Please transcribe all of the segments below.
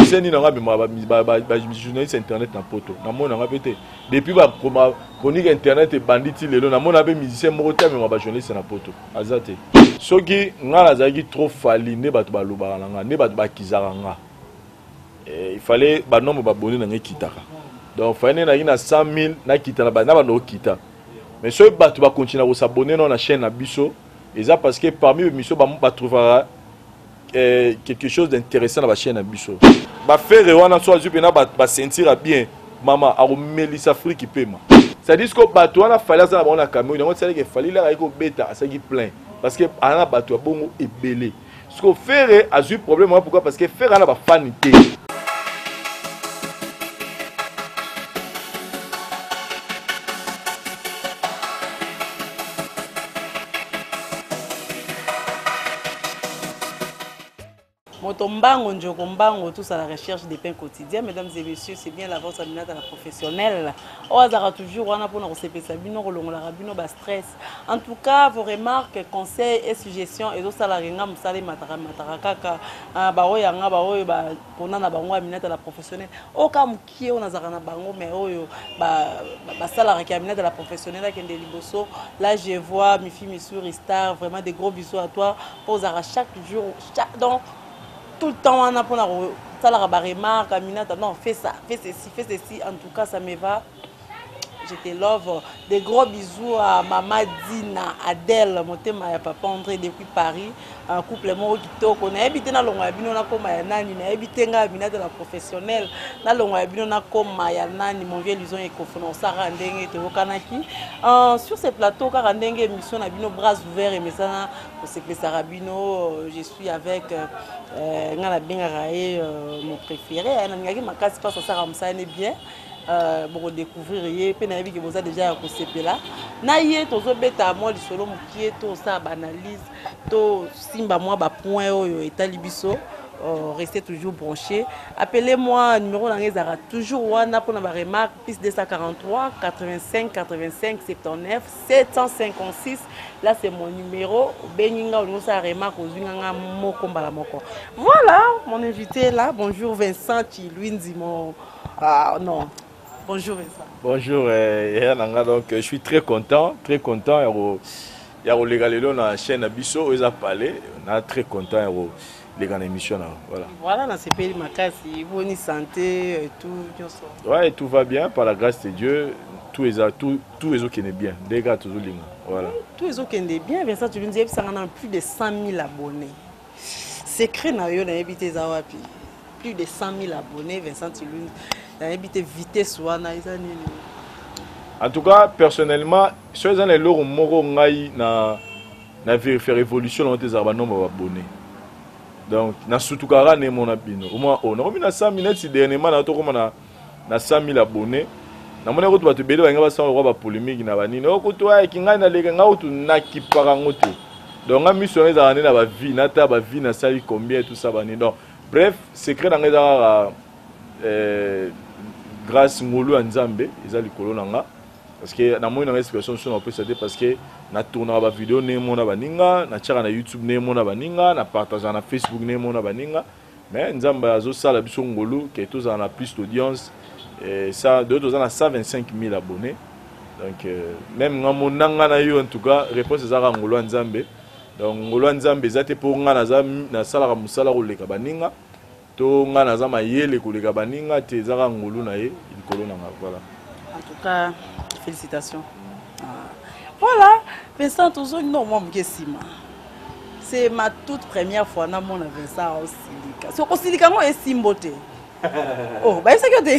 Musicien nini yango amemaka bajournaliste internet na poto? Namona yanga mpe te. Depuis bakoma chronique internet ebandi ti lelo, namona mpe musicien moko te amemaka bajournaliste na poto, aza te. Soki ngai nazalaki trop Fally, nde bato balobaka na ngai, nde bato bakizaka nga. Il fallait banombre babone na ngai ekitaka. Donc fallait nde nazalaki na 100 000, nakita na bando okita. Mais soki bato bakontinue kosabone nao na chaîne na biso, eza parce que parmi bemiso batrouvaka quelque chose d'intéressant na bachaîne na biso. Bafere wana so azwi mpena basentir bien, mama akomelisa Afriki pema. C'est-à-dire que bato wana Fally aza na bango na Cameroun, yango tisalaki Fally laka ayaki kobeta, asalaki plein parce que aza na bato ya bongo ebele. Siko Ferre azwi problème wana, pourquoi? Parce que Ferre aza na bafani te. Moto mbango, njoko mbango, tous à la recherche des pains quotidiens. Mesdames et messieurs, c'est bien la vôtre Aminata la professionnelle. Oyo azalaka toujours wana mpona kosepelisa bino, kolongolaka bino ba stress. En tout cas, vos remarques, conseils et suggestions ezosalaka nga mosala emataka mataka kaka. Baoyo yanga, baoyo bapona na bango Aminata la professionnelle, oyo kaka mokie oyo nazalaka na bango, mais oyo basalaka ki Aminata la professionnelle akende liboso. Là je vois Mifi Missouri Star, vraiment des gros bisous à toi, mpo ozalaka chaque jour, chaque, donc tout le temps wana mpona kosalaka baremarque: Aminata, non, fais ça, fais ceci, fais ceci. En tout cas, ça me va, je te love. Des gros bisous à Mama Dina Adèle, motema ya papa André depuis Paris. Un couple moko kitoko. Nayebi te nalongwa ya bino nakoma ya nani, nayebi te ngai Aminata la professionnelle nalongwa ya bino nakoma ya nani. Mon vieux Lison Ekofo, na osaka ndenge toyokanaki sur ce plateau, kaka ndenge émission na bino Bras Ouvert emesana kosepesaka bino. Je suis avec ngai nabengaka ye mon préféré, nalingaki makasi mpasi asaka mosala ne bien. Bokodécouvrir ye mpe nayebi ke boza déjà ya kosepela na ye. Tozobeta mwa lisolo mokie, tosala baanalyse, tosimba mwa bapoint oyo etali biso. Restez toujours branché. Appelez-moi, numéro na ngai ezalaka toujours wana mpona baremarque: plus 243 85 85 79 756. Là, c'est mon numéro. Obengi nga, olingi osala remarque, ozwi nga moko mbala moko. Voilà, mon invité est là. Bonjour Vincent Chilwinzi, mon, ah non, bonjour Vincent. Bonjour yaya na nga. Donc je suis très content, très content ya koleka lelo na chaîne na biso oyo eza Palais. Na très content ya koleka na émission na, voilà. Voilà, nasepeli makasi. Boni santé et tout nyonso? Ouais, tout va bien, par la grâce de Dieu. Tout eza tout, tout ezokende bien ndenge kaka tozolinga, voilà. Tout ezokende bien. Vincent Chilwinzi, yebisanga na plus de 100 000 abonnés, secret na yo nayebi te eza wapi. Plus de 100 000 abonnés, Vincent Chilwinzi, nayebi te vitesse wana eza nini. En tout cas, personnellement, so eza na eloko moko ngai na vérifier évolution nango te, ezalaka banombre babone. Donc nasutukaka na emona bino omwa oyo nakomi na 100 000 neti dernièrement na tokóma na 100 000 abonnés. Namoni kutu bato ebele balinga basala lokwa bapolémique na banini oyo kutu ayaki ngai naleka ngai kutu nakipaka yango te. Donc ngai miso yango ezalaka nde na bavie, nata bavie nasali combien, tout ça, banini. Donc bref, secret na ngai eza kaka grâce, ngolu ya Nzambe eza likolo na nga, parce que namoni nanga explication mosusu na kopesa te, parce que natournaka bavideo ndenge mona baninga, natiaka na YouTube ndenge mona baninga, na partageaka na Facebook ndenge mona baninga. Mais Nzambe azosala biso ngolu ke tozala na plus d'audience et ça de toza na 125 000 abonnés. Donc même nga mona nga na yo, en tout cas réponse ezaka ngolu ya Nzambe. Donc ngolu ya Nzambe eza te mpo nga naza nasalaka mosala koleka baninga to nga naza mayele koleka baninga te, ezaka ngolu na ye likolo na nga, voilà. En tout cas, félicitations. Ah. Voilà, Vincent, tozongi no mwa moke nsima. C'est ma toute première fois namona Vincent osilika. So kosilika yango esimbo te. Oh, bayebisaki yo te.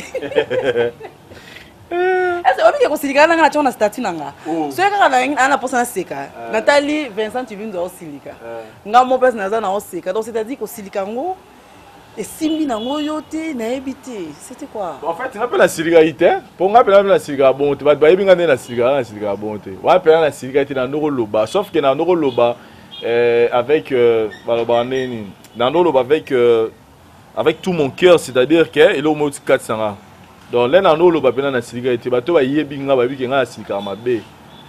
Ese obike kosilika nanga na tiango na statut na nga. Soki kaka na na posa naseka, natali Vincent Chilunzo osilika. Nga mo place naza na oseka. Donc c'est-à-dire kosilika yango esimbi nango yo te, nayebi te. C'était quoi? En fait, nga mpe nasilikaki te, mpo nga mpena mpe nasilikaka bongo te. Bato bayebi nga nde nasilikaka, nasilikaka bongo te. Wana mpena nasilikaki te, na ndo koloba, sauf ke na ndo koloba avec balobaka ndenge nini, na ndo koloba avec tout mon cœur, c'est-à-dire ke eloko moko tikatisa nga. Donc le na ndo koloba mpena nasilikaki te. Bato bayebi nga, bayebi ke nga nasilikaka mabe.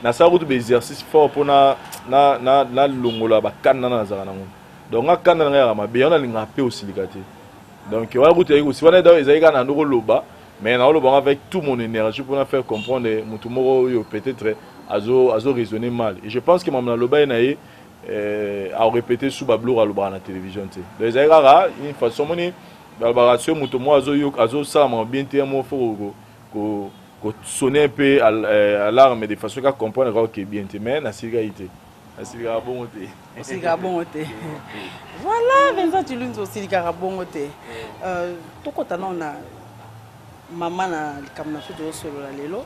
Nasala kutu baexercice fort mpo nalongola bakanda na nazalaka nango. Donc nga kanda na ngai yaka mabe, yango nalingaka mpe osilika te. Donc wana kutu ezalaki kosi wana ezalaki kaka na ndoko loba, mais naoloba avec tout mon énergie mpona faire comprendre motu moko oyo peut-être azo raisonner mal. Et je pense que mama naloba ye na ye arépété su babiloko alobaka na télévision te. Donc ezalaki kaka une façon moni balobaka soki moto moko azosalama bien te, mo faut kosonner un peu alarme de façon ka comprendre kaka oke bien te. Mais nasilikaki te, nasilikaka bongo te. Osilikaka bongo te. Voilà, Vincent Tshilunzi, osilikaka bongo te. Tokɔta nao na mama na likambo na biso tozosolola lelo.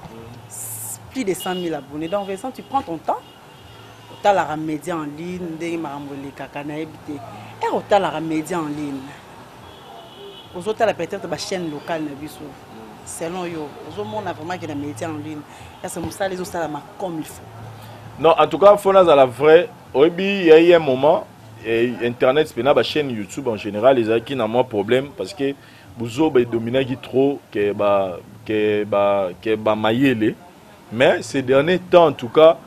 Plus de 100 000 abonnés. Donc Vincent, tu prends ton temps, otalaka média en ligne ndenge makambo elekaka. Nayebi te, ere otalaka média en ligne, ozotala peut-être bachaîne locale na biso, selon yo ozomona vraiment ke na média en ligne ese mosala ezosalama comme il faut? Non, en tout cas faut nazala vrai. Oyebi, ya eu un moment internet mpe na bachaîne YouTube en général ezalaki na mwa problème, parce que buzoba edominaki trop ke bamayele. Mais ces derniers temps, en tout cas,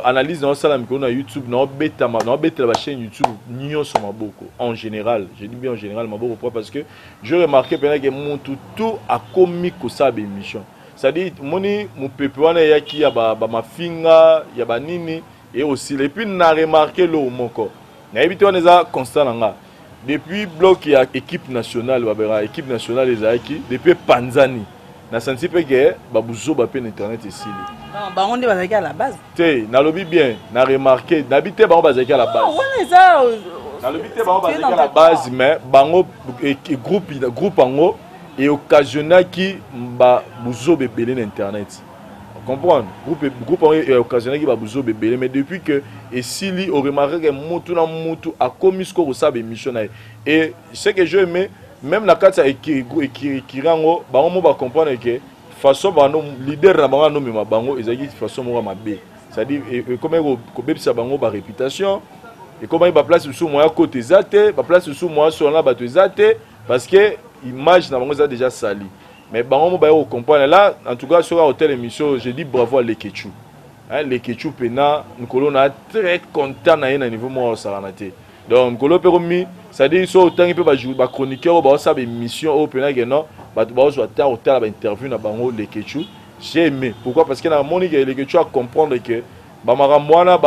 analyse naosala mikolo na YouTube, naobetela bachaîne YouTube nyonso maboko en général. Je dis bien en général maboko. Pourquoi? Parce que je remarqué mpenza ke mutu tout akomi kosala baémission, c'est-à-dire moni mopepe wana eyaki ya bamafinga ya banini e osila. Et puis na remarqué eloko moko, nayebi te, wana eza constat na nga: depuis bloc ya équipe nationale, babengaka équipe nationale, ezalaki depuis epanzani, nasanti mpe ke babuzoba mpe na internet esili. Bango nde bazalaki à la base. Te, nalobi bien, na remarqué, nayebi te bango bazalaki à la base. Wana eza Nalobi te bango bazalaki à la base, mais bango groupe yango eoccasionnaki babuzoba ebele na internet, comprendre? Groupe yango eoccasionnaki babuzoba ebele. Mais depuis que esili, oremarqué ke mutu na mutu akomi sikoyo kosala baémission na ye. Et ce que je aimé même na kati ya ekiri yango, bango mo bacomprendre ke façon bano leader na bango anomema bango ezalaki façon moko ya mabe, c'est-à-dire ekomaki kobebisa bango baréputation. Ekomaki baplace mosusu moya kota eza te, baplace mosusu moya sola na bato eza te, parce que image na bango eza déjà sali. Mais bango mo baye kocomprendre là. En tout cas, soki hotel émission, je dis bravo à Lekechu, hein. Lekechu mpena nkolo na très content na ye na niveau moko osakana te. Donc nkolo mpe komi, c'est-à-dire so otangi mpe bachroniqueur oyo baosala baémission oyo mpena ke non, bato baozwa ta kotala bainterview na bango, Lekechu, j'ai aimé. Pourquoi? Parce que namoni ke Lekechu acomprendre ke bamakambo wana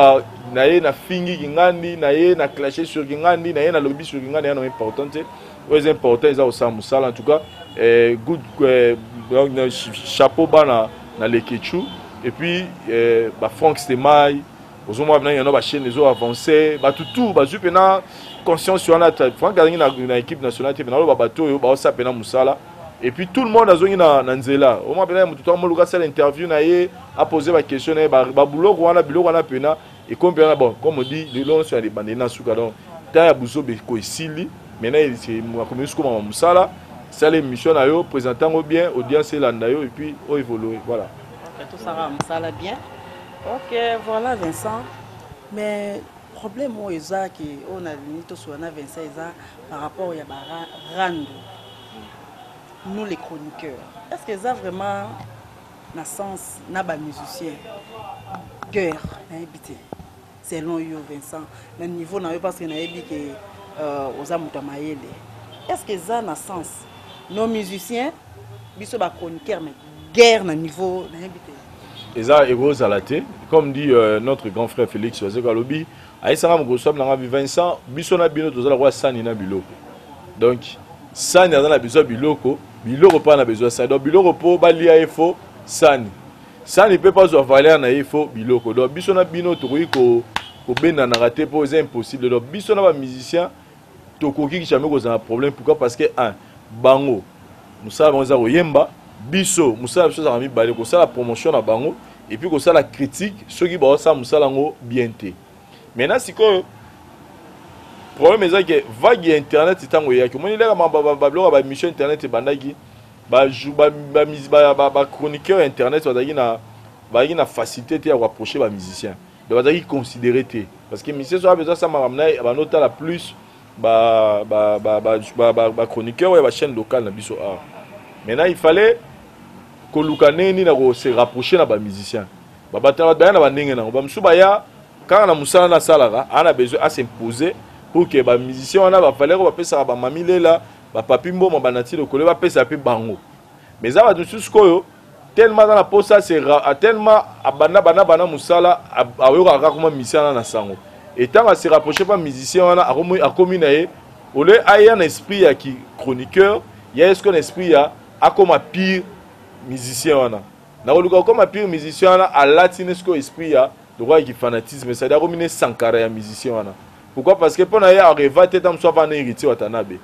na ye nafingi kingandi na ye, na clashe sur kingandi na ye, nalobi sur kingandi ya no important te. Oyo eza important eza kosala mosala. En tout cas, good, donc, chapeau bana na Lekechu. Et puis bafrank Stemai, ozomona mpena yango bachaîne ezo avance, bato tout bazwi mpena conscience wana. Frank azangi na équipe nationale te, mpena aloba bato oyo baosala mpena mosala. Et puis tout le monde azongi na nzela. Omona mpena motu to amoluka asala interview na ye, apose baquestion na ye, babuloko wana, biloko wana mpena ekomi mpena. Bon, comme on dit, lelo nyonso ya ebandeli na suka. Donc ta ya buzoba eko esili. Maintenant akomi komama mosala, sala émission na yo, présente yango bien, audience elanda yo et puis oyo évolue, voilà. Tosala mosala bien. Ok, voilà Vincent. Mais problème oyo eza ke oyo nalingi tosola na Vincent eza par rapport ya barando. Nous les chroniqueurs, est ce que eza vraiment na sens na bamusicien guerre? Nayebi te, selon yo Vincent, na niveau na yo, parce que nayebi ke oza moto ya mayele, est ce que eza na sens nos musiciens, biso bachroniqueur, mais guerre na niveau, nayebi te? Eza ekozala te. Comme dit notre grand frère Félix Wazeko, alobi, ayesanga mokolo sobi nanga Vincent, biso na bino tozala kwa sani na biloko. Donc sani aza na besoin biloko, biloko mpe na besoin sani. Donc biloko mpo balia ye, fo sani, sani mpe bazwa valeur na ye, fo biloko. Donc biso na bino tokoki kobendanaka te mpo eza impossible. Donc biso na bamusicien tokoki jamais kozala na problème. Pourquoi? Parce que un, bango mosala bango eza koyemba. Biso mosala biso ezalaka mibale: kosala promotion na bango et puis kosala critique soki baosala mosala yango bien te. Maintenant sikoyo problème eza ke vague ya internet ntango eyaki, omoni leka babiloko ya baémission internet ebandaki, bachroniqueur ya internet bazalaki na facilité te ya koapprocher bamusicien. Donc bazalaki considéré te, parce que musicien so abezo asala makambo na ye, bandotala plus bachroniqueur oyo ya bachaîne locale na biso awa. Maintenant il fallait koluka ndenge nini na kose rapprocher na bamusicien. Bato baya na bandenge nango, bamosusu baya kaka na mosala nasalaka, aa na besoin as'imposer pour que bamusicien wana bafalere bapesaka bamami lela. Bapapi Mboma, banati lokolo, bapesa mpe bango. Mais eza bato mosusu koyo tellement aza na posa, tellement abanda banda banda mosala, ayokaka kaka koma musicien wana na sango. Etango ase rapproche pa musicien wana, akomi na ye ole aya na esprit ya ki chroniqueur ya ye, sikoyo na esprit ya akoma pire musicien wana, na koluka kokoma pire musicien wana, alati ne sikoyo esprit ya lokola ki fanatisme, c'est-à-dire akomi ne Sankara ya musicien wana. Pourquoi? Parce que mpo na ye arêva te ta mosusu avanda Héritier Watanabe,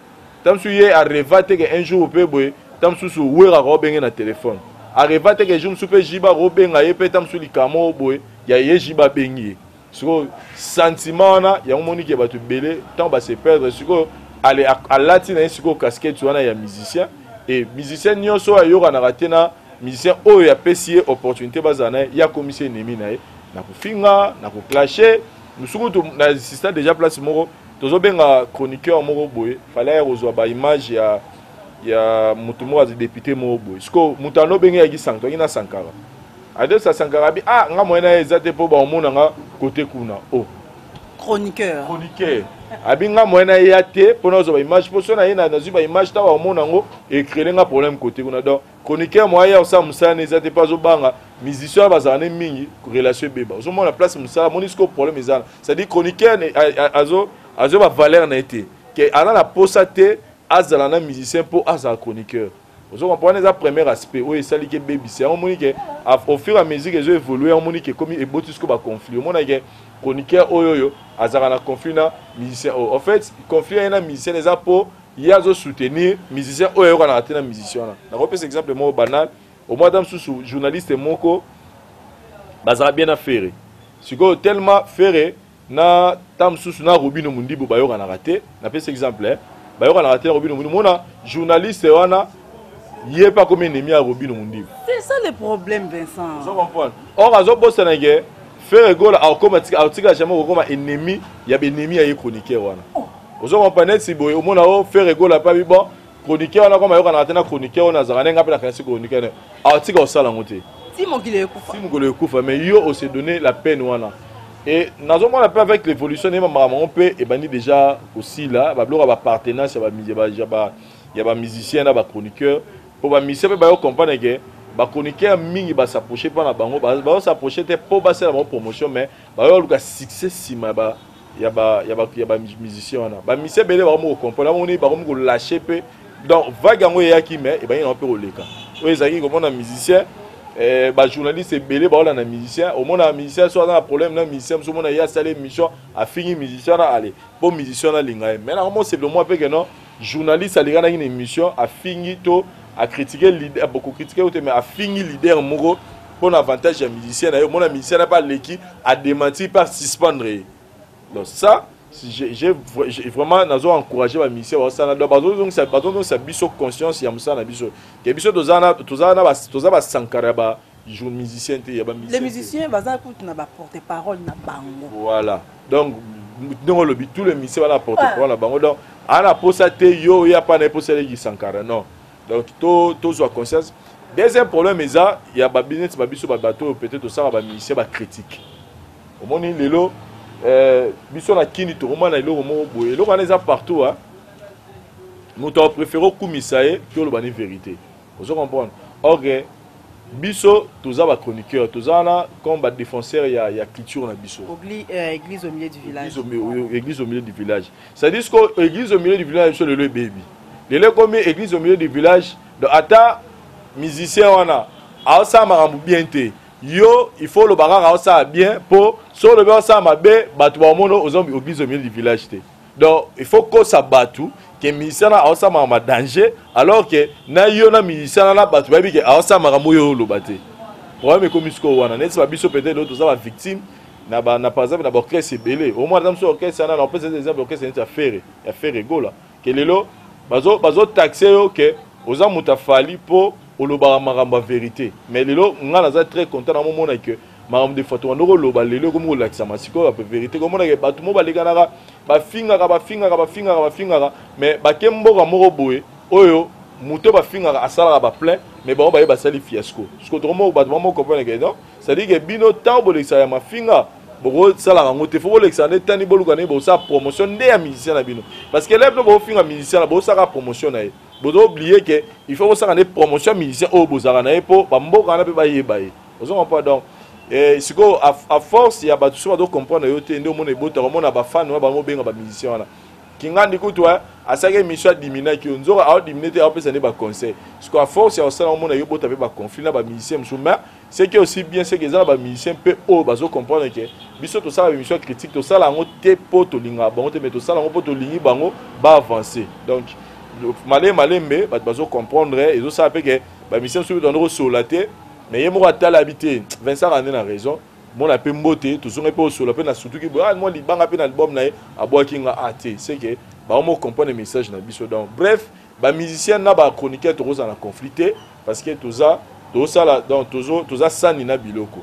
ta mosusu ye arêva te ke un jour mpe boye ta mosusu Weraka obenge na telefone, arêva te ke jour mosusu mpe Jiba akobenga ye mpe ta mosusu likambo boye ya ye Jiba abengi ye. Sikoyo sentiment wana yango moniki ya bato ebele ntango base perdre. Sikoyo ale alati na ye sikoyo casquette wana ya musicien, e musicien nyonso oyo ayokanaka te na musicien oyo apesi ye opportunité bazala na ye, ye akomisi ennemi na ye na kofinga, na koclasher. Mosuku kutu na assistant déjà place moko tozobenga chroniqueur moko boye, fallait aya kozwa baimage ya motu moko aza député moko boye. Sikoyo moto ano obenge yaki Sankara, toyaki na Sankara, adresse Sankara abi: "Ah, nga moyen na ye eza te mpo baomona nga kote kuna o oh." Chroniqueur. Chroniqueur abi: "Nga moyen na ye ya te mpo nazwa baimage, mpo so na ye nazwi baimage, ntango baomona yango ecréer nga problème kote kuna." Donc chroniqueur moyen ya kosala mosala na eza te mpo azobanga musicien wana bazala ne mingi, relation ebeba. Ozomona place mosala moni sikoyo problème eza na, c'est-à-dire chroniqueur azo bavaleur na ye te, ke aza na posa te azala na musicien mpo azala chroniqueur. Ozo comprendre? Eza premier aspect oyo esaliki ebebisi yango. Omoni ke au fur et à mesure ezo évolue, yango omoni ke ekomi eboti sikoyo baconflit. Omona ke chroniqueur oyo azalaka na conflit na musicien oyo. En fait, conflit ye na musicien eza mpo ye azosoutenir musicien oyo ayokanaka te na musicien wana. Nakopesa exemple moko banal. Omoi ata mosusu journaliste moko bazalaka bien na Ferre. Sikoyo tellement Ferre na ta mosusu na Robino Mundibu bayokanaka te, napesa exemple, eh? Bayokanaka te na Robino Mundibu, mona journaliste wana ye mpe akomi ennemi ya Robino Mundibu. C'est ça le problème, Vincent. Ozo comprendre? Or azobosana ke Ferre Gola akotika jamais kokoma ennemi ya baennemi ya ye chroniqueur wana. Oh. Ozo comprendre? Neti boye omona o Ferre Gola mpe abi: "Bon, chroniqueur wana koma ayokanaka te na chroniqueur wana azalaka ndenge mpe nakanisi chroniqueur ne atika kosala yango te." Ti mokili ekufa. Ti mokolo ekufa. Mais yo ose donner la peine wana. Et nazomona mpe avec l'évolution ndenge makambo yango mpe ebandi déjà kosila, babiloko ya baappartenance ya bamusicien na bachroniqueur, mpo bamusicien mpe bayo comprendre ke bachroniqueur mingi bas'approche mpa na bango, bazos'approche te mpo basala bango promotion, mais bayoluka succès nsima ya bamusicien wana. Bamusicien ebele bakomi kocomprendre, bamoni bakomi kolâcher mpe. Donc vague yango eyaki, mais ebangi nango mpe koleka. Oyo ezalaki komona musicien, bajournaliste ebele baolanda musicien, omona musicien so aza na problème na musicien mosu, omona ye asali émission, afingi musicien na ale mpo musicien alinga ye. Mais nango mosepelo mwa mpe ke non, journaliste alinganaki na émission, afingi to acritiquer leader, bokocritiquer te, mais afingi leader moko mpo na avantage ya musicien na ye. Omona musicien na mpe aleki, adémentir mpe asuspendre ye. Donc ça, j'ai vraiment nazo encouragé bamusicien bazosala. Donc bazozongisa biso conscience ya mosala na biso, ke biso toza basankara ya ba musicien te, ya Les musiciens baza kutu na baporte parole na bango. Voilà. Donc ndenge olobi, tous les musiciens bana porte parole na bango. Donc aa na posa te yo oya pa na ye posa eleki Sankara, non. Donc tozwa conscience. Deuxième problème eza ya babusiness babiso, babato oyo peut-être tosala bamusicien bacritique. Omoni lelo biso na kini tokomona eloko moko boye, eloko wana eza partout. Moto apréféré okumisa ye ke oloba ni vérité. Ozo comprendre? Or biso toza bachroniqueur, toza wana comme badéfenseur ya culture na biso. Église au milieu du village. Église au milieu du village, c'est-à-dire que église au milieu du village biso lelo ebebi, lelo ekomi église au milieu du village. Donc ata musicien wana aosala makambo bien te, yo il faut oloba kaka aosala bien, mpo so olobi aosala mabe, bato bamona oza église au milieu du village te. Donc il faut kosa bato ke musicien na aosala makambo ya danger, alors ke na yo na musicien na bato bayebi ke aosala makambo oyo oloba te. Problème ekomi sikoyo wana. Neti babiso peut-être oyo toza bavictime na par exemple na baorchestre ebele, omona ata mosu orchestre wana, na opesa exemple orchestre neti ya Ferre Gola, ke lelo bazotaxe yo ke oza moto afali mpo olobaka makambo ya vérité. Mais lelo nga naza très content na momona ke makambo des fois tobanda koloba, lelo ekomi kolakisama sikoyo ya vérité. Komonake bato mo balekanaka, bafingaka, bafingaka, bafingaka, bafingaka, mais bake mboka moko boye oyo moto bafingaka asalaka baplein, mais bango baye basali fiasco. Siko tokomo bato bamo comprendre ke non, c'est à dire ke bino ntango bolekisaka ya mafinga, Bokosalaka yango te, fo bolekisa nde tani, boluka nde bosala promotion nde ya musicien na bino, parce que lève bofinga musicien na bosalaka promotion na ye, bozo oublier que il faut bosala nde promotion ya musicien oyo bozalaka na ye, mpo bamboka wana mpe bayeba ye. Ozo comprendre? Donc sikoyo, à force ya bato so bazo comprendre yo te, nde omona ebotaka, omona bafans wana bango bamusicien wana. Kingandi kutu asalaki émission, adiminaki yo, nzoka aodimine te, aopesa nde baconseil. Sikoyo, à force ya kosala, omona yo bota mpe baconflit na bamusicien mosusu. Mais ce qui est aussi bien, c'est que eza na bamusicien mpe oyo bazocomprendre ke biso tosala baémission ya critique, tosala yango te mpo tolingaka bango te, mais tosala yango mpo tolingi bango baavance. Donc malembe malembe bato bazocomprendre, ezosala mpe ke bamusicien mosusu tondo kosola te, mais ye moko atala abi te, Vincent ande na raison, mona mpe mbote, tozongi mpe osola mpe na sutuki boye. Ah, mwa libanga mpe na album na ye abwaki nga a te, c'est que bango comprendre message na biso. Donc bref, bamusicien na bachroniqueur tokozala na conflit te, parce que toza tozosala, donc toza sani na biloko.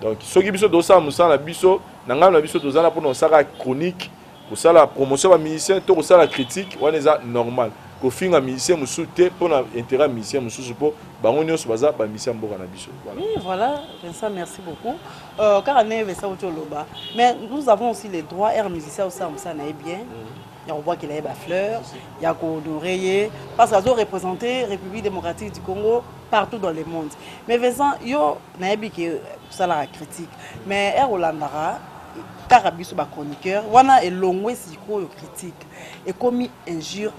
Donc soki biso tozosala mosala na biso na ngai na biso, toza na mpona kosala chronique, kosala promotion ya bamusicien to kosala critique, wana eza normal. Kofinga musicien mosusu te mpona intérêt ya musicien mosusu, mpo bango nyonso baza bamusicien ya mboka na biso. Voilà. Oui, voilà, Vincent, merci beaucoup. Kaka ndenge Vincent uti oloba, mais nous avons aussi les droits air musicien osala mosala na ye bien, ya kobwakela ye bafleur, ya kohonorer ye, parce que azo représenter République démocratique du Congo partout dans le monde. Mais Vincent, yo nayebi ke osalaka critique, mais ere olandaka kaka biso bachroniqueur wana, elongwe sikoyo critique, ekomi injure,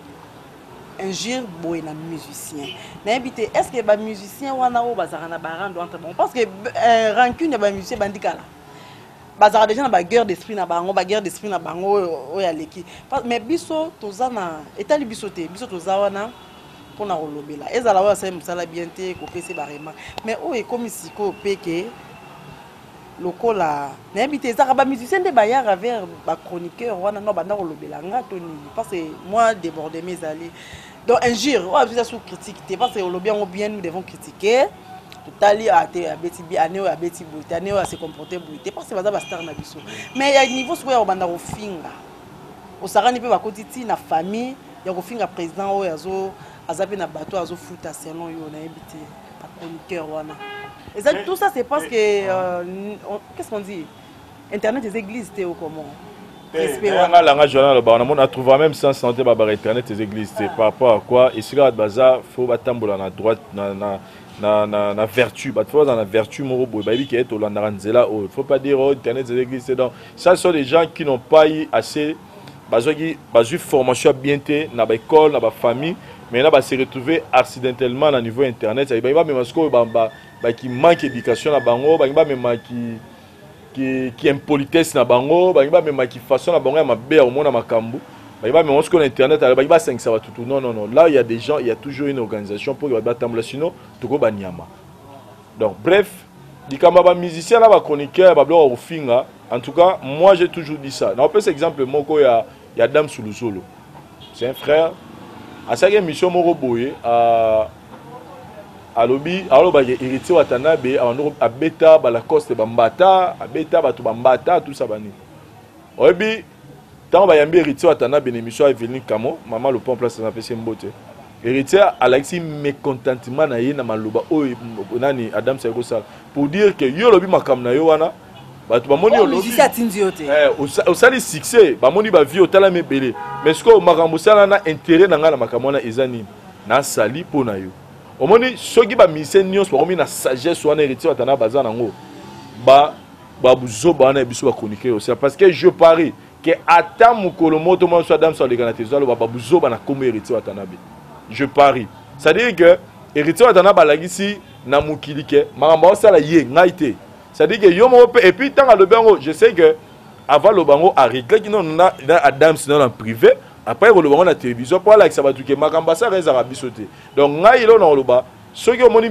injure boye na musicien. Nayebi te, est ce que bamusicien wana oyo bazalaka na barando entre bango, parce que rancune ya bamusicien bandi kala, bazalaka déjà na baguerre d'esprit na bango, baguerre d'esprit na bango oyo aleki. Mais biso toza na etali biso te, biso toza wana mpona kolobela, ezala oyo asali mosala bien te, kopesa baremarque. Mais oyo ekomi sikoyo mpe ke lokola nayebi te, ezalaka bamusicien nde bayaka vers bachroniqueur wana, no banda kolobela nga to nini, parce que moi débordement ezali. Donc injure oyo aza sous critique te, parce que olobi yango bien, nous devons critiquer. Totali ate abeti bi ane oyo, abeti boye te, ane oyo ase comporte boye te, parce que baza bastar na biso. Mais ya niveau sikoyo ya kobanda kofinga, osakani mpe bakoti ti na famille ya kofinga président oyo azo aza mpe na bato azofuta selon yo. Nayebi te, bachroniqueur wana eza, tout ça c'est parce que qu'est-ce qu'on dit, internet eza église te ou comment? Respect wana nga langage wana alobaka, namona atrouva même sens santé babaka internet eza église te. Par rapport à quoi? Esika bato baza, fo batambola na droite, na vertu. Bato fo baza na vertu moko boye, bayebi ke tolandaka nzela oyo. Faut pas dire: oh, internet eza église te. Donc ça sont des gens qui n'ont pas eu assez, bazwaki bazwi formation ya bien te na baécole, na bafamille. Maintenant base retrouver accidentellement na niveau internet, bangi bamema sikoyo baki manque éducation na bango, bangi bamema ki impolitesse na bango, bangi bamemaki façon na bango ya mabe ya komona makambo, bangi bamema sikoyo na internet, bangi basangisa batutu. Non, non, non, là il y a des gens, il y a toujours une organisation pour que bato batambola, sinon toko banyama. Donc bref, likambo ya bamusicien na bachroniqueur, babiloko ya kofinga, en tout cas moi j'ai toujours dit ça. Naopesa exemple moko ya Dame Suluzolo, c'est un frère, asalaki émission moko boye, alobi, alobaki Héritier Watanabe abando abeta balacoste, bambata, abeta bato bambata, tout ça banini. Oyebi ntango bayambi Héritier Watanabe na émission ya Eveline Kamo, mama Lopon place, napesi mbote, Héritier alakisi mécontentement na ye na maloba oyo nani Adam sayaki kosala, pour dire que yo olobi makambo na yo wana, bato bamoni. Olobi atindi yo te. Osali succès, bamoni bavie, otalami ebele, mais sikoyo makambo osala na intérêt na ngai na makambo wana eza nini? Nasali mpo na yo. Omoni, soki bamusicien nyonso bakomi na sagesse wana Héritier Watana baza nango, babuzoba wana ya biso bachroniqueur osala, parce que je parie ke ata mokolo moto moko so Adam so aleka na télévision, aloba babuzoba na kombo Héritier Watanabe, je parie. C'est à dire que Héritier Watanabe alakisi na mokili ke makambo aosala ye ngai te, c'est à dire que yo moko mpe. Et puis ntango alobi yango, je sais que avant aloba yango, areglaki nano na Adams nano en privé, après koloba yango na télévision mpo alakisa bato ke makambo asalaka ezalaka biso te. Donc ngai elo na koloba, soki omoni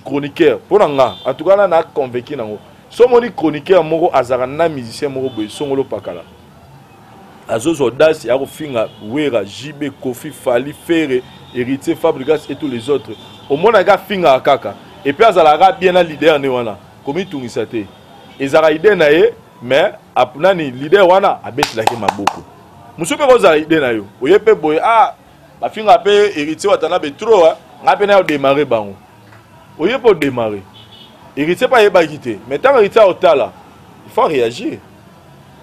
chroniqueur, mpo na nga en tout cas na na convaincu nango, so omoni chroniqueur moko azalaka na musicien moko boye songolo pakala, azozwa audace ya kofinga Wera, JB, Kofi, Fally, Ferre, Héritier, Fabregas et tous les autres, omonaka afingaka kaka, et puis azalaka bien na leader ne wana, komitungisa te, ezalaka idée na ye. Mais nani leader wana abetelaki maboko mosusu mpe kozala idée na yo, oye mpe boye, ah, bafinga mpe Héritier Watanabe trop, ngai mpe na yo démarre bango, oye mpe odémarre, Héritier mpe ayebaki te. Mais ntango Héritier aotala, il faut réagir.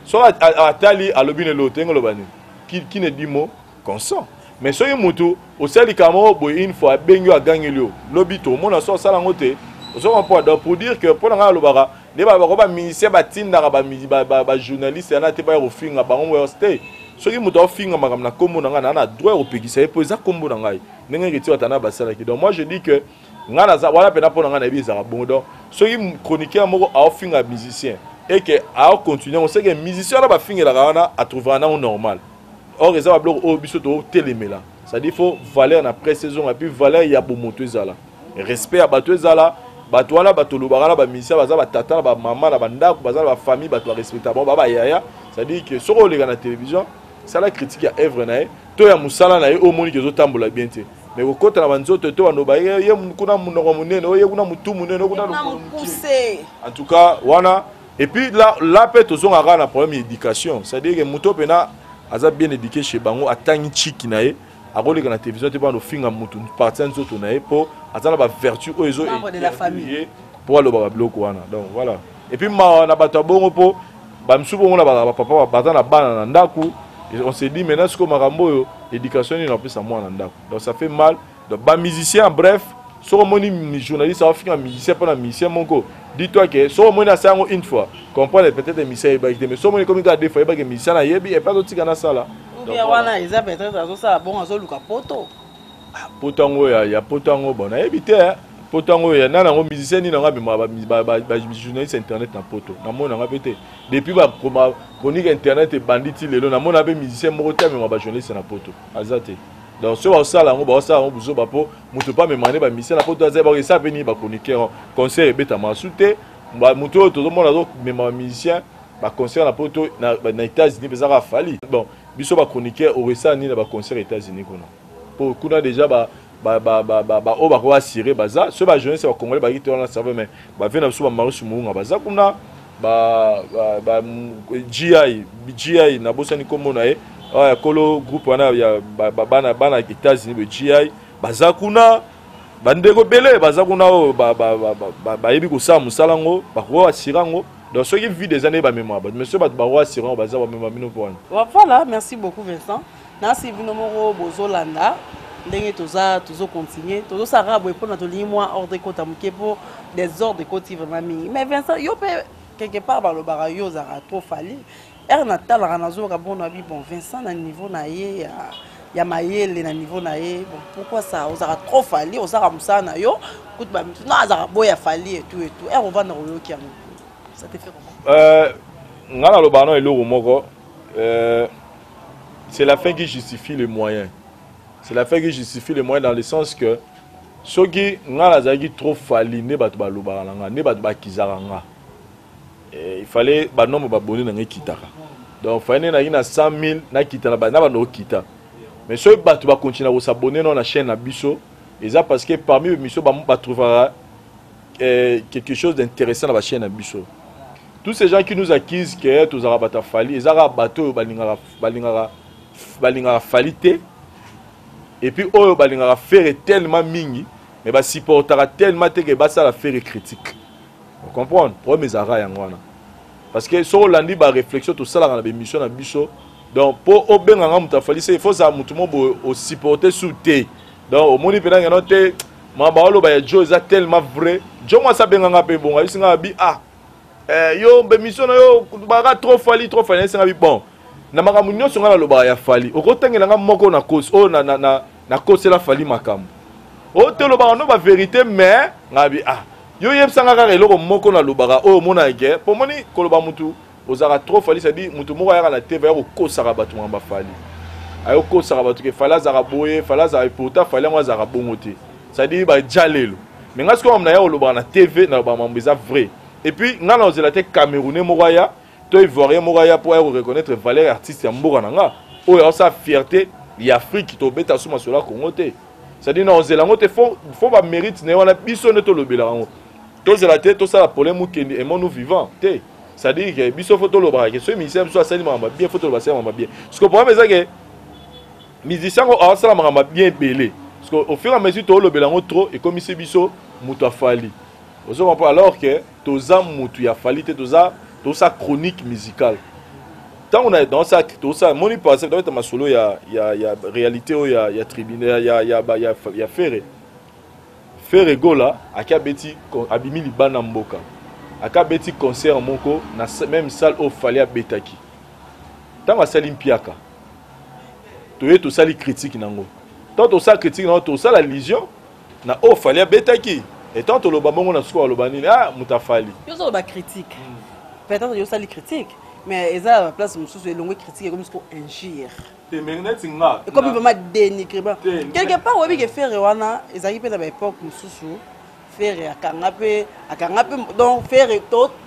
Soki atali alobi na eloko te, ngoloba nini? Qui ne dit mot consent. Mais soki mutu osali likambo moko boye, une fois abengi yo, agangeli yo, lobi tomona so osala yango te. Ozo comprendre? Donc pour dire que mpo na ngai alobaka nde balobaka bamusicien batindaka bajournaliste yana te, baya kofinga bango moyo te. Soki moto aofinga makambo na nkombo na ngai, naa na droit ya kopekisa ye, mpo eza nkombo na ngai, ndenge Héritier Watana basalaki. Donc moi je dis que ngai naza wana mpena, mpo na ngai nayebi ezalaka bongo. Donc soki chroniqueur moko aofinga musicien et que aocontinue yango, c'est que musicien wana bafingelaka wana atrouvaka nango normal. Or eza babiloko oyo biso totelemela, c'est-à-dire faut valeur na presse ezonga, puis valeur ya bomoto ezala, respect ya bato ezala. Bato wana, bato olobaka na bamusicien, baza batata na bamama na bandako, baza na bafamille, bato barespecta bango, ba bayaya. C'est-à-dire que soki oleka na télévision, sala critique ya œuvre na ye to ya mosala na ye oyo omoniki ezotambola bien te, mais kokɔta na banzoto to bando baye ye kuna monoko monene, oyo ye kuna motu monene, oyo kuna lokolo moke, en tout cas wana. Et puis là, là mpe tozongaka kaka na problème ya éducation, c'est-à-dire que moto mpena aza bien éduqué chez bango, atangi chiki na ye, akoleka na télévision te bana ofinga motu parti ya nzoto na ye, mpo aza na bavertu oyo ezo Membre de la famille. Ye mpo aloba babiloko wana. Donc voilà. Et puis mawa na bato ya bongo, mpo bamisusu bongo na bapapa baza na bana na ndako. Et on se dit maintenant, sikoyo makambo oyo, éducation nini apesa mwana na ndako? Donc ça fait mal. Donc bamusicien, bref, soki omoni journaliste aofinga musicien mpo na musicien moko, dis-toi que soki omoni asala yango une fois, comprendre peut-être musicien ayebaki te. Mais soki omoni ekomi kaka deux fois, ayebaki musicien ayebi epe azotika nasala. Ou bien wana eza peut-être azosala bongo, azoluka poto. Poto yango ya poto yango, bon, nayebi te poto yango ya nani yango, musicien nini yango amemaka bajournaliste internet na poto. Namona yango mpe te. Depuis bakoma chronique internet ebandi ti lelo, namona mpe musicien moko te amemaka bajournaliste na poto, aza te. Donc soki baosala yango, baosala yango buzoba, mpo moto mpo amemaka nde bamusicien na poto aza, bakesa mpe nini? Bachroniqueur, concert ebetama su te. Moto oyo tozomona azomema bamusicien baconcert na poto, na États-Unis mpe ezaka Fally. Bon, biso bachroniqueur oresala nini na baconcert États-Unis kuna? Po kuna déjà baoyo bako assurer baza. Soki bajournaliste bacongolais baki te wana, serve, mais bave na biso, bamarius Muunga baza kuna, gi gi nabosani nkombo na ye, ya kolo groupe wana ya bana bana États-Unis, be gi baza kuna, bandeko ebele baza kuna oyo bayebi kosala mosala yango, bakoki assurer yango. Donc soki vide eza nde bamemaka bato, mais soki bato bako assurer yango baza, bamema bino mpo wana. Voilà, merci beaucoup Vincent. Nasi bino moko bozolanda ndenge toza, tozocontinue, tozosala kaka boye mpona tolingi mwa ordre ekota moke, mpo désordre ekoti vraiment mingi. Mais Vincent, yo mpe quelque part balobaka yo ozalaka trop Fally. Ere natalaka, nazoyoka bono abi, bon, Vincent na niveau na ye ya mayele, na niveau na ye, bon, pourquoi ça ozalaka trop Fally? Ozalaka mosala na yo kutu bamisu no azalaka boya Fally et tout et tout. Ere ovanda koyoki yango, ça te fait comment? Nga nalobaka no eloko moko, c'est la fin qui justifie le moyen. C'est la fin qui justifie le moyen, dans le sens que soki nga nazalaki trop Fally nde bato balobaka na nga, nde bato bakizaka nga, il fallait banombre babone na nga ekitaka. Donc fallait nde nayaki na 100 000, nakita na bando okita. Mais soki bato bakontinue kos'abonner no na chaîne na biso, eza parce que parmi émission batrouvaka quelque chose d'intéressant na bachaîne na biso. Tous ces gens qui nous accusent que tozalaka bato ya Fally, eza kaka bato oyo balingaka Fally te, et puis oyo balingaka Ferre tellement mingi, mais basupportaka tellement te ke basala Ferre critique. Comprendre, problème ezalaka yango wana, parce que soki olandi baréflexion tosalaka na bémission na biso, donc mpo obenganga moto afali se, il faut ozala motu mo boye osupporte su te. Donc omoni mpena ngeno te, ma baoloba ya jo eza tellement vrai. Jo mwasi abenganga mpe bongo, ayebisi nga abi: "Ah, yo bémission na yo baka trop Fally, trop Fally." Nayesinga bi: "Bon, na makambo nyonso ngai nalobaka ya Fally, okotangela nga moko na kosi oyo nakosela Fally makambo oyo te? Olobaka no bavérité, mais ngai bi: ah, yo yebisanga kaka eloko moko nalobaka oyo omonaka ke po omoni koloba mutu ozalaka trop Fally." C'est-à-dire mutu moko ayaka na TV, aya kokosaka bato makambo ya Fally, ayokosaka bato ke Fally azalaka boye, Fally azalaka, pourtant Fally yango azalaka bongo te. C'est-à-dire baja lelo, mais ngai sikoyo na ya kolobaka na TV, nalobaka mambo eza vrai. Et puis ngai na ozela te Camerounais moko aya to Ivoirien moko aya mpo aya koreconnaître valeur artiste ya mboka na nga oyo aosala fierté ya Afrique. Tobeta so masolo ya Congo te, c'est-à-dire na ozela yango te. Fo bamérite na ye wana, biso nde tolobelaka yango. Tozela te tosala problème okende aimons-nous vivant te. C'est-à-dire ke biso fo tolobaka ke soki musicien biso asali makambo bien, fo toloba asali makambo bien. Parce que problème eza ke musicien yango aosala makambo bien ebele, parce que au fur et à mesure tolobela yango trop, ekomisi biso moto afali. Ozo comprendre? Alors que toza motu ya Fally te, toza tosala chronique musicale. Ntango naosala, tosala moni, par exemple nabeta masolo ya réalité oyo ya tribunal ya Ferre. Ferre Gola aki abeti, abimi libanda mboka, aki abeti concert moko na même salle oyo Fally abetaki. Ntango asali mpiaka, toye tosali critique nango. Ntango tosala critique nango, tosala allusion na oyo Fally abetaki. Etant toloba bongo, na suka baloba nini? Ah, moto afali. Yo ozoloba critique, peut-être yo osali critique, mais eza na baplace mosusu elongwe critique, ekomi siko injure. Te, mais neti nga ekomi vraiment dénigrement quelque part. Oyebi ke Ferre wana ezalaki mpe na baépoque mosusu, Ferre akanga mpe, akanga mpe. Donc Ferre,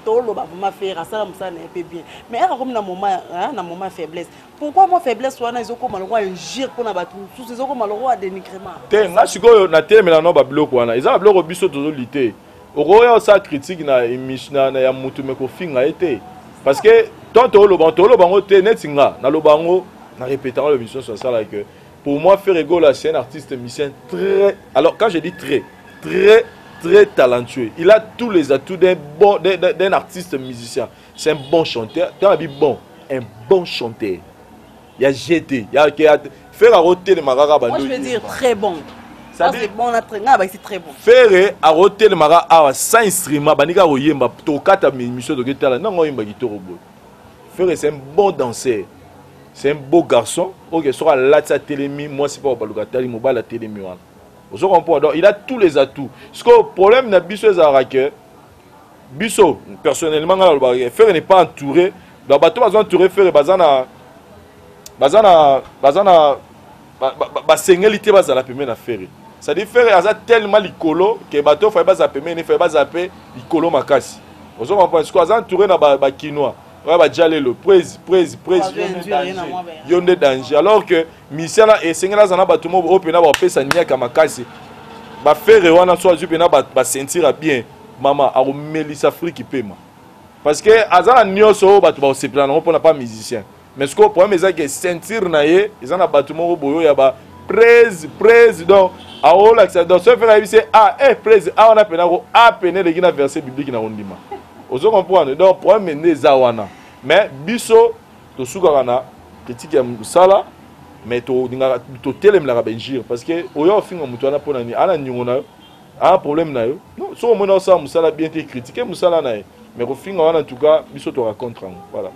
toloba vraiment, Ferre asala mosala na ye mpe bien, mais ere akomi na moment faiblesse. Pourquoi moi faiblesse wana ezokoma lokwa injure mpona bato mosusu, ezokoma lokwa dénigrement? Te, nga sikoyo natelemela no babiloko wana. Eza babiloko biso tozoli te. Okoya osala critique na émission na ya mutu, me kofinga ye te, parce que tant toloba, toloba yango te. Neti nga naloba yango, na répétant l'émission nyonso asala que pour moi, Ferre Gola, c'est un artiste musicien très, alors quand je dis très très très talentueux, il a tous les atouts d'un bon d'un artiste musicien. C'est un bon chanteur. Tant abi bon, un bon chanteur ya GT ya Ferre akotelema kaka. Moi, je veux dire très bon. Ça, c'est bon, na très nga c'est très bon. Ferre akotelemaka awa sans instrument, bandika koyemba, tokata émission, toketala nango oyemba kitoko boye. Ferre, c'est un bon danseur, c'est un beau garçon. Ok, soki alati, atelemi, mwasi mpo baluka atali mobali atelemi wana, ozo comprendre? Donc il a tous les atouts. Sikoyo problème na biso ezalaka ke biso, personnellement nga nalobaka, Ferre n'est pas entouré. Donc bato baza entouré Ferre, baza na basengeli te bazala pembeni na Ferre. C'est-à-dire Ferre aza tellement likolo ke bato Fally bazala pembeni, Ferre bazala mpe likolo makasi, ozo comprendre? Sikoyo aza entouré na bakinois oyo badia lelo prese prese prese, yo nde danger, alors que misala esengeli aza na bato moko oyo mpena bapesa niaka makasi. Baferre wana so azwi mpena baceinture ya bien, mama akomelisa Afrique pema, parce que aza na nyonso oyo bato bakosepela nango mpona pa musicien. Mais sikoyo problème eza ke ceinture na ye eza na bato moko boye oyo ya ba prese prese. Donc aolakisa, donc soki Ferre ayebisi a eh prese a wana pena ko a pene eleki na verset biblique na kondima, ozo comprendre? Donc problème nde eza wana. Mais biso tosukaka na critique ya mosala, mais tolingaka totelemelaka bainjure, parce que oyo ofinga moto wana mpona nini? Ana niongo na yo, aa problème na yo? Non, soki omoni osala mosala bien te, critique mosala na ye, mais kofinga wana, en tout cas biso toka contre yango, voilà.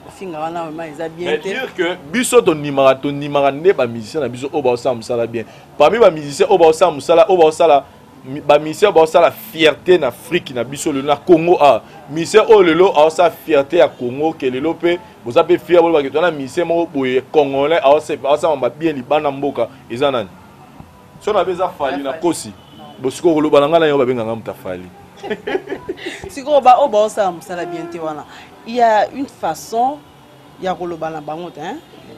Kofinga wana vraiment eza bien te. Dire que biso tondimaka, tondimaka nde bamusicien na biso oyo baosala mosala bien. Parmi bamusicien oyo baosala mosala, oyo baosala, bamusicien oyo baosala fierté na Afrique na biso lelo, na Congo, a musicien oyo lelo aosala fierté ya Congo, ke lelo mpe boza mpe fier bolobaki toza na musicien moko boye congolais aosala mabien libanda mboka, eza nani? So na be eza Fally na kosi bosikoyo koloba na ngai na yo babenganga moto afali. Sikoyo ba oyo baosala mosala bien te wana, il y a une façon ya koloba na bango te,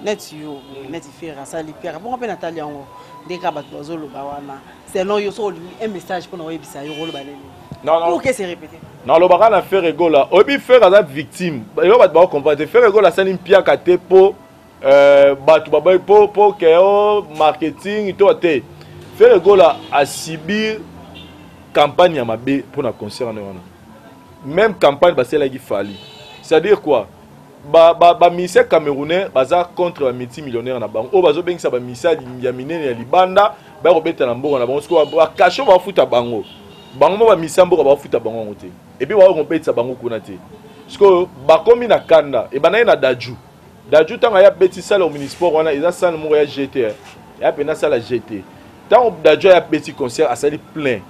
neti yo, neti Ferre asali pierre bongo mpe natali yango nde kaka bato bazoloba wana. Selon yo, soki olingi un message mpona oyebisa yo, koloba nini pour que se répéter? Nalobaka na Ferre Gola, oyebi Ferre aza victime. Eloko bato bakocomprendre te, Ferre Gola asali mpiaka te mpo bato babai mpo ke o marketing to te. Ferre Gola asubir campagne ya mabe mpona concert wana. Même campagne basalaki Fally. C'est-à-dire quoi? Bamusicien camerounais baza contre bamultimillionnaire na bango oyo bazobengisa bamusicien ya minene ya libanda baya kobeta na mboka na bango. Sikoyo bacachet bafuta bango, bango mo bamusicien mboka bafuta bango yango te, et puis baoyo kobetisa bango kuna te. Sikoyo bakomi na kanda. Ebandaki na Dadju. Dadju, ntango aya beti salle omnisport wana, eza salle moko ya gt, ya mpena salle ya gt. Ntango Dadju aya beti concert, asali plein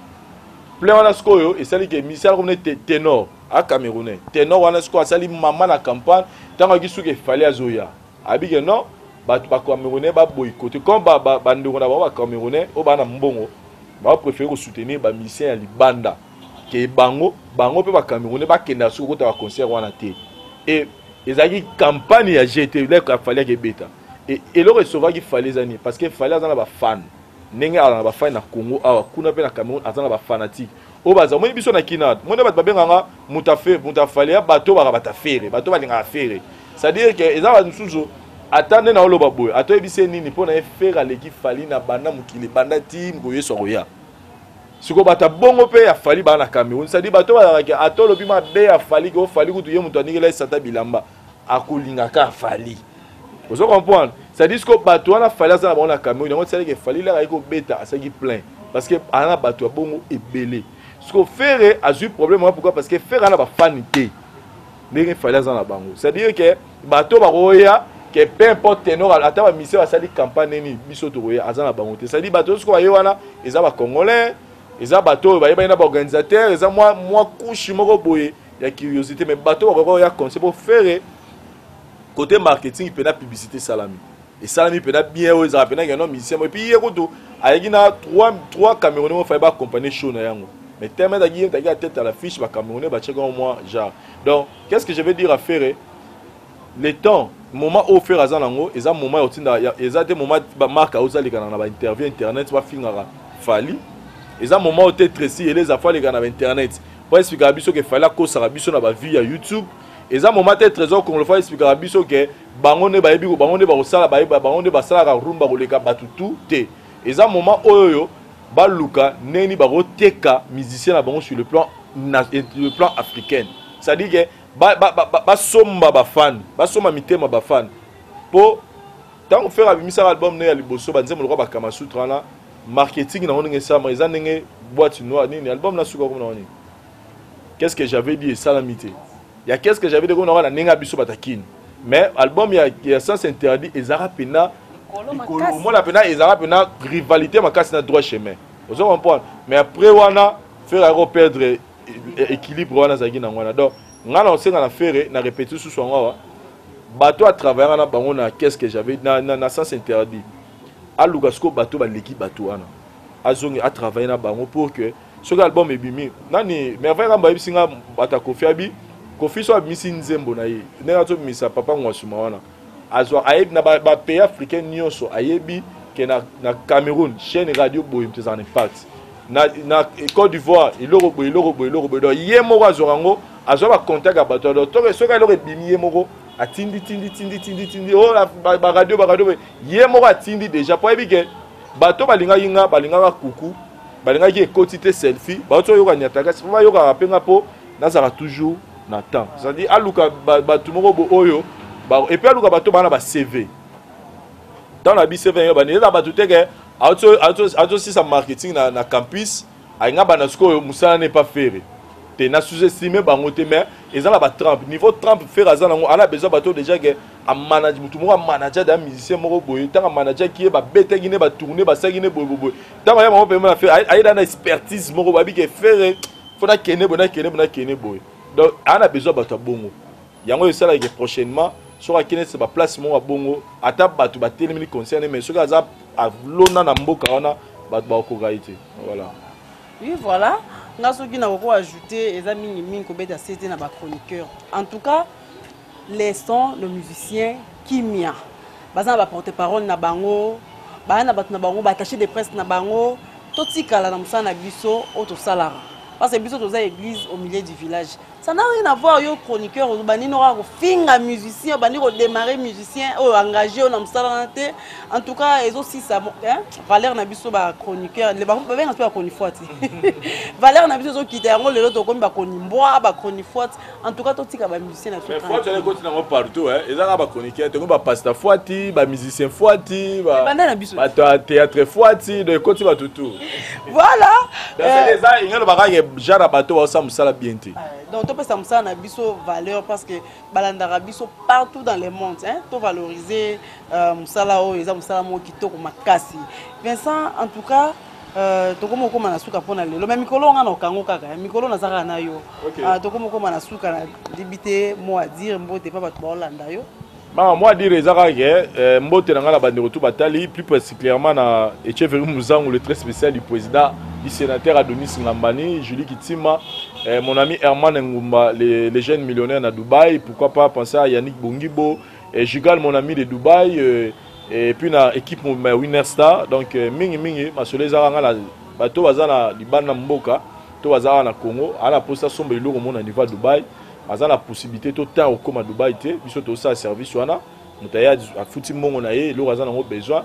plein wana. Sikoyo esali ke misala komine ténor a camerounais, ténor wana sikoyo asali mama na campagne. Ntango ayaki suki efali azoya, abi ke non, bato bacamerounais baboycotte comme bandeko na bango bacamerounais oyo baa na mbongo, bapréféré kosoutenir bamusicien ya libanda ke bango. Bango mpe bacamerounais bakendaka soki okota baconcert wana te. E ezalaki campagne ya gt leke Fally akebeta. Eloko esovaki Fally eza nini? Parce que Fally aza na bafan, ndenge aza na bafan na Congo awa, kuna mpe na Cameroun aza na bafanatique oyo baza. Omoni biso na kina, moni bato babenganga moto afali ya bato baka bato afere, bato balingaka Ferre. C'est-à-dire ke eza bato mosusu, ata nde naoloba boye, ata oyebisi ye nini mpo na ye, Ferre aleki Fally na banda mokili banda ti mokoyesu akoya. Sikoyo bato ya bongo mpe ya Fally baa na Cameroun, c'est-à-dire bato bazalaka, ata olobi mabe ya Fally ke ofali kutu ye moto anikela esata bilamba. Akolingaka Fally. Ozo comprendre? C'est-à-dire que bato wana Fally aza na bango na Cameroun, yango tisalaki Fally laka ayaki kobeta asalaki plein parce que aza na bato ya bongo ebele. Siko Ferre azwi problème wana pourquoi? Parce que Ferre ana bafani te ndenge Fally aza na bango. C'est-à-dire que bato bakoya que peu importe ténor, ata ba musicien basali campagne nini, biso tokoya, aza na bango te. C'est-à-dire bato siko baye wana eza bacongolais, eza bato oyo bayebani na baorganisateur, eza mwa couche moko boye ya curiosité, mais bato bakoki koya conseil po Ferre côté marketing mpena publicité esalami, esalami mpena bien. Oyo ezalaka mpena keno musicien moko, et puis ye kutu ayaki na trois Camerounais mo Fally baaccompagner show na yango, mais tellement ezalaki ye taki ya tête à l'affiche, bacamerounais batiaki yango mwa genre. Donc qu'est ce que je veux dire à Ferre? Le temps, moment oyo Ferre aza nango eza moment ya kotinda, eza te moment bamarke aozalikana na bainterview internet bafingaka Fally. Eza moment oyo te Tracy Eleza fo alekana na bainternet po expliquaka biso ke Fally akosaka biso na bavue ya YouTube. Eza moment te Trésor Congolo fo expliquaka biso ke bango nde bayebi, bango nde bakosala, bango nde basalaka rumba koleka bato tu te. Eza moment oyo baluka ndenge bakoteka musicien na bango sur le plan africain, c'est-à-dire ke basomba bafan, basomba mitema bafan. Mpo ntango Ferre abimisaka album ne ya liboso, banzembo lokwa bakamasutra wana, marketing nango ndenge esalama eza ndenge boîte noire nini, album na suka komona nini, qu'est-ce que j'avais dit esalami te. Ya qu'est-ce que j'avais dit komona wana ndenge ya biso batakini, mais album ya Sens Interdit ezalaka mpena omona mpena ezalaka mpena rivalité makasi na Droit Chemin, ozo comprendre? Mais après wana Ferre ayako perdre équilibre wana azalaki nango wana. Donc ngai na osenga na Ferre, na répéter susu yango awa, bato atravaillaka na bango na qu'est-ce que j'avais na Sens Interdit, aluka sikoyo bato baleki bato wana, azongi atravaille na bango pour que soki album ebimi nani. Merveille Kamba ayebisi nga bato ya Kofi, abi Kofi so abimisi nzembo na ye ndenge azobimisa Papa Ngwasuma wana, azwa ayebi na bapays africain nyonso, ayebi ke na Cameroun chaîne radio boye moto ezala na impact, na Côte d'Ivoire eloko boye, eloko boye, eloko boye. Donc ye moko azwaka yango, azwa bacontact ya bato. Donc soki eloko ebimi, ye moko atindi, tindi, tindi, tindi, tindi oyo baradio, baradio, ye moko atindi déjà, po ayebi ke bato balingaki nga, balingaka kuku, balingaki ekoti te selfie, bauti oyoka nyataka po bayokaka mpe nga, mpo nazalaka toujours na temps. C'est-à-dire aluka bato moko bo oyo, et puis aluka bato bana ba CV. Ntango na bi CV yango bani, eza bato te ke azosisa marketing na campus, alinga banda sikoyo mosala ne epa Ferre te. Na sous-estime bango te, mais eza na batrempe, niveau trempe Ferre aza nango, ana besoin bato déjà ke amanage, motu moko amanager da musicien moko boye. Ntango amanageaki ye, babetaki ne, batourne, basalaki ne boye boye. Ntango aya bango pema na Ferre, ayeda na expertise moko, bayebi ke Ferre fo nakende boye, nakende boye, nakende boye. Donc aa na besoin bato ya bongo. Yango esalaki prochainement soki akende neti baplace moko ya bongo, ata bato batelemeli concerne, mais soki aza alona na mboka wana, bato bakokoka ye te. Voilà. Oui, voilà. Nga soki nakoki ajouter, eza mingimingi kobeta sete na bachroniqueur. En tout cas, laissons le musicien kimia. Baza na baporte parole na bango, baya na bato na bango, baattaché de presse na bango. Totikala na mosala na biso oyo tosalaka, parce que biso toza église au milieu du village. Ça n'a rien à voir. Yo chroniqueur, obandi noka kofinga musicien, obandi kodémarrer musicien oyo engagé oyo na mosala wana te. En tout cas, ezosisa valeur na biso bachroniqueur, babenga mpe bachronifoite, valeur na biso ezokita. Yango lelo tokomi bakonimbwa, bachronifoite. En tout cas, totika bamusicien na biso. Foite wana ekoti nango partout. Eza kaka bachroniqueur, tongo bapasta fwati, bamusicien fwati, banda na biso. Bato ya théâtre fwati, donc ekoti bato tout. Voilà. Eza inga lobaka ke genre ya bato baosala mosala bien te. Donc topesa mosala na biso valeur, parce que balandaka biso partout dans le monde, hein? Tovaloriser mosala oyo, eza mosala moko kitoko makasi. Vincent, en tout cas, tokomi okóma na suka mpona lelo, mais mikolo nga na okango kaka, mikolo naza kaka na yo. Tokomi okóma na suka na libi te. Mot à dire, mbote mpa bato baolanda yo. Mama, mot à dire eza kaka ke mbote na ngai na bandeko tu batali, plus particulièrement na Echeveri Muzangu, le très spécial du président du sénateur Adonis Ngambani, Julie Kitima, mon ami Herman Ngumba, les jeunes millionnaires na Dubaï. Pourquoi pas penser à Yannick Bongibo et Jugal, mon ami de Dubaï, et puis na équipe Winner Star. Donc mingi mingi masolo ezaka nga na bato baza na libanda mboka to baza na Congo, ala posa somba eloko mona niveau ya Dubaï, aza na possibilité to temps okóma Dubaï te, biso tosala service wana. Moto aye, afuti mbongo na ye, eloko aza nango besoin,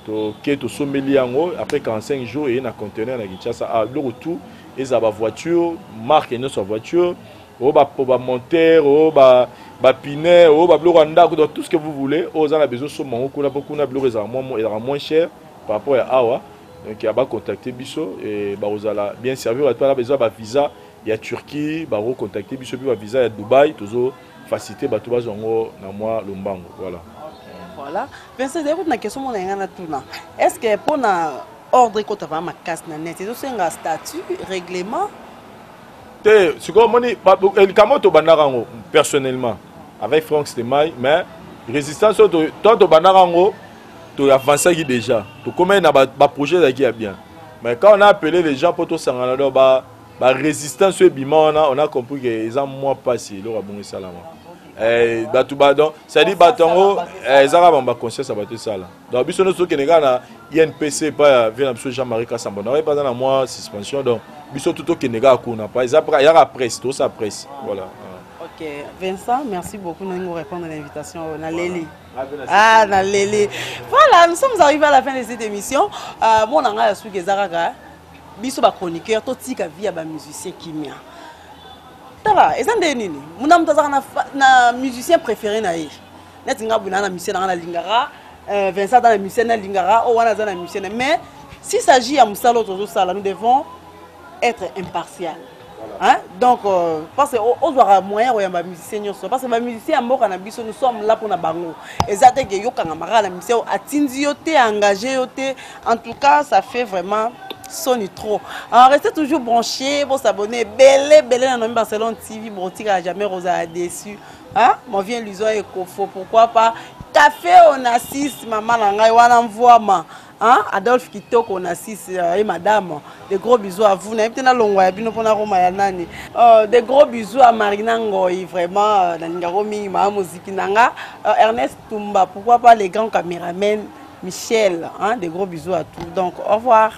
toke tosombeli yango, après 45 jours eye na conteneur na Kinshasa. Ah, biloko tout ezala bavoiture, marque nyonso ya voiture. Oyo bamontere, oyo bapine, oyo babiloko ya ndako, donc tout ce que vous voulez, oyo oza na besoin osomba yango kuna, mpo kuna biloko ezalaka moins cher par rapport ya awa. Donc ya bacontacte biso, bakozala bien servi. Bato bana besoin bavisa ya Turquie, bakocontacte biso mpe bavisa ya Dubai, tozo facilité bato bazwa yango na mwa lombango. Voilà. Voilà, Vincent, ezali kutu na question mona yanga na tuna: est ce que mpona ordre ekota vraiment makasi na net, ezosenga statut, règlement? Te, sikoyo omoni likambo tobandaka yango personnellement avec Frank Stemai, mais résistance oyo, to tobandaka yango, toavansaki déjà, tokomaki na baprojet ezalaki ya bien. Mais quand on a appelé les gens mpo tosangana, donc barésistance oyo ebima wana, on a compris ke eza mwa mpasi eloko ya bongo esalama. Bato ba, donc c'est-à-dire bato yango eza kaka baconscience ya bato esala. Donc biso nyonso tokende kaka na INPC epai ya vie na biso Jean-Marie Kasamba, na oyebi aza na mwa suspension. Donc biso tu tokende kaka kuna, eza kaka presse, tosala presse, voilà. Ok, Vincent, merci beaucoup de répondre à l'invitation. Naleli. Ah, naleli. Voilà, nous sommes arrivés à la fin de cette émission. Bon, on a su que Zaraka, biso ba chroniqueur, totika vie ya ba musicien kimia. Tala, eza nde nini? Muna mutu azaka na musicien préféré na ye. Neti nga boye, na musicien na nga nalingaka, Vincent aza na musicien nalingaka, oyo wana aza na musicien. Mais s'il s'agit ya mosala oyo tozosala, nous devons être impartial. Hein? Donc, parce que ozwaka moyen koyamba musicien nyonso, parce que bamusicien ya mboka na biso, nous sommes là mpona bango. Eza te ke yokangama kaka na musicien atindi yo te, engagé yo te. En tout cas, ça fait vraiment soni trop. Alors, restez toujours branchés pour s'abonner ebele ebele na Nomi Barcelone TV. Botikala jamais kozala déçu, hein? Mon vieux Luzo Ekofo, pourquoi pas Café Onassis, mama na ngai wana mvwama, hein? Adolphe Kitoko Onassis et madame, de gros bisous à vous. Nayebi te nalongwa ya bino mpona roma ya nani. De gros bisous à Marina Ngoi, vraiment nalingako mingi, maa moziki na nga, Ernest Tumba, pourquoi pas les grands caméramen Michel, hein? De gros bisous à tous, donc au revoir.